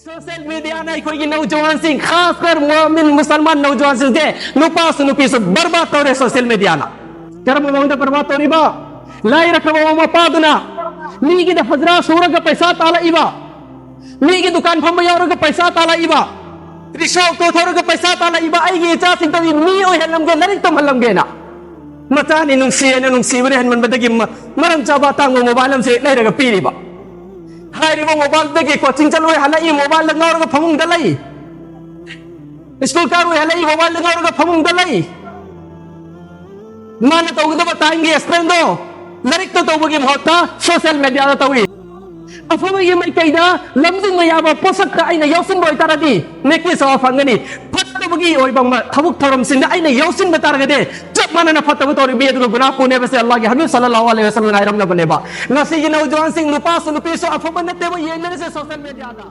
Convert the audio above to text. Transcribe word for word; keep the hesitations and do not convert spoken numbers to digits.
Social ꯃꯦꯗꯤꯌꯥꯅ ꯑꯩꯈꯣꯏꯒꯤ ꯅꯧꯖꯋꯥꯟꯁꯤꯡ, ꯈꯥꯁ ꯀꯔ ꯃꯣꯃꯤꯟ ꯃꯨꯁꯜꯃꯥꯟ ꯅꯧꯖꯋꯥꯟꯁꯤꯡꯁꯦ, ꯅꯨꯄꯥꯁꯨ ꯅꯨꯄꯤꯁꯨ ꯕꯔꯕꯥꯗ ꯇꯧꯔꯦ ꯁꯣꯁꯤꯌꯦꯜ ꯃꯦꯗꯤꯌꯥꯅ꯫ ꯀꯔꯝꯕ ꯃꯑꯣꯡꯗ ꯕꯔꯕꯥꯗ ꯇꯧꯔꯤꯕ? ꯂꯥꯏꯔꯈ꯭ꯔꯕ ꯃꯃꯥ ꯃꯄꯥꯗꯨꯅ ꯃꯤꯒꯤꯗ ꯍꯖꯔꯥ ꯁꯨꯔꯒ ꯄꯩꯁꯥ ꯇꯥꯜꯂꯛꯏꯕ, ꯃꯤꯒꯤ ꯗꯨꯀꯥꯟ ꯐꯝꯕ ꯌꯥꯎꯔꯒ ꯄꯩꯁꯥ ꯇꯥꯜꯂꯛꯏꯕ, ꯔꯤꯛꯁꯥ ꯑꯣꯇꯣ ꯊꯧꯔꯒ ꯄꯩꯁꯥ ꯇꯥꯜꯂꯛꯏꯕ ꯑꯩꯒꯤ ꯏꯆꯥꯁꯤꯡꯗꯒꯤ ꯃꯤ ꯑꯣꯏꯍꯜꯂꯝꯒꯦ, ꯂꯥꯏꯔꯤꯛ ꯇꯝꯍꯜꯂꯝꯒꯦꯅ꯫ ꯃꯆꯥꯅꯤ ꯅꯨꯡꯁꯤꯌꯦꯅ ꯅꯨꯡꯁꯤꯕꯅ ꯍꯦꯟꯃꯟꯕꯗꯒꯤ ꯃ-, ꯃꯔꯝ ꯆꯥꯕ ꯑꯇꯥꯡꯕ ꯃꯣꯕꯥꯏꯜ ꯑꯃꯁꯨ ꯍꯦꯛ ꯂꯩꯔꯒ ꯄꯤꯔꯤꯕ꯫ ꯍꯥꯏꯔꯤꯕ ꯃꯣꯕꯥꯏꯜꯗꯒꯤ ꯀꯣꯆꯤꯡ ꯆꯠꯂꯨꯔꯦ, ꯍꯜꯂꯛꯏ ꯃꯣꯕꯥꯏꯜꯗ ꯉꯥꯎꯔꯒ ꯐꯃꯨꯡꯗ ꯂꯩ꯫ ꯁ꯭ꯀꯨꯜ ꯀꯥꯔꯨꯔꯦ, ꯍꯜꯂꯛꯏ ꯃꯣꯕꯥꯏꯜꯗ ꯉꯥꯎꯔꯒ ꯐꯃꯨꯡꯗ ꯂꯩ꯫ ꯃꯥꯅ ꯇꯧꯒꯗꯕ ꯇꯥꯏꯝꯒꯤ ꯁ꯭ꯄꯦꯟꯗꯣ ꯂꯥꯏꯔꯤꯛꯇ ꯇꯧꯕꯒꯤ ꯃꯍꯨꯠꯇ ꯁꯣꯁꯤꯌꯦꯜ ꯃꯦꯗꯤꯌꯥꯗ ꯇꯧꯏ꯫ ꯑꯐꯕꯒꯤ ꯃꯥꯏꯀꯩꯗ ꯂꯝꯖꯤꯡꯕ ꯌꯥꯕ ꯄꯣꯠꯁꯛꯇ ꯑꯩꯅ ꯌꯥꯎꯁꯤꯟꯕ ꯑꯣꯏꯇꯥꯔꯗꯤ ꯅꯦꯀꯤ ꯁꯋꯥ ꯐꯪꯒꯅꯤ꯫ ꯐꯠꯇꯕꯒꯤ ꯑꯣꯏꯕ ꯃ-, ꯊꯕꯛ ꯊꯧꯔꯝꯁꯤꯡꯗ ꯑꯩꯅ ꯌꯥꯎꯁꯤꯟꯕ ꯇꯥꯔꯒꯗꯤ ꯆꯞ ꯃꯥꯟꯅꯅ ꯐꯠꯇꯕ ꯇꯧꯔꯤꯕ ꯃꯤ ꯑꯗꯨꯒ ꯒꯨꯅꯥ ꯄꯨꯅꯦꯕꯁꯦ ꯑꯜꯂꯥꯍꯒꯤ ꯍꯕꯤꯕ ꯁꯜꯂꯜꯂꯥꯍꯨ ꯑꯂꯩꯍꯤ ꯋꯁꯜꯂꯝꯅ ꯍꯥꯏꯔꯝꯂꯕꯅꯦꯕ꯫ ꯉꯁꯤꯒꯤ ꯅꯧꯖꯋꯥꯟꯁꯤꯡ, ꯅꯨꯄꯥꯁꯨ ꯅꯨꯄꯤꯁꯨ ꯑꯐꯕ ꯅꯠꯇꯦꯕ ꯌꯦꯡꯅꯔꯤꯁꯦ ꯁꯣꯁꯤꯌꯦꯜ ꯃꯦꯗꯤꯌꯥꯗ꯫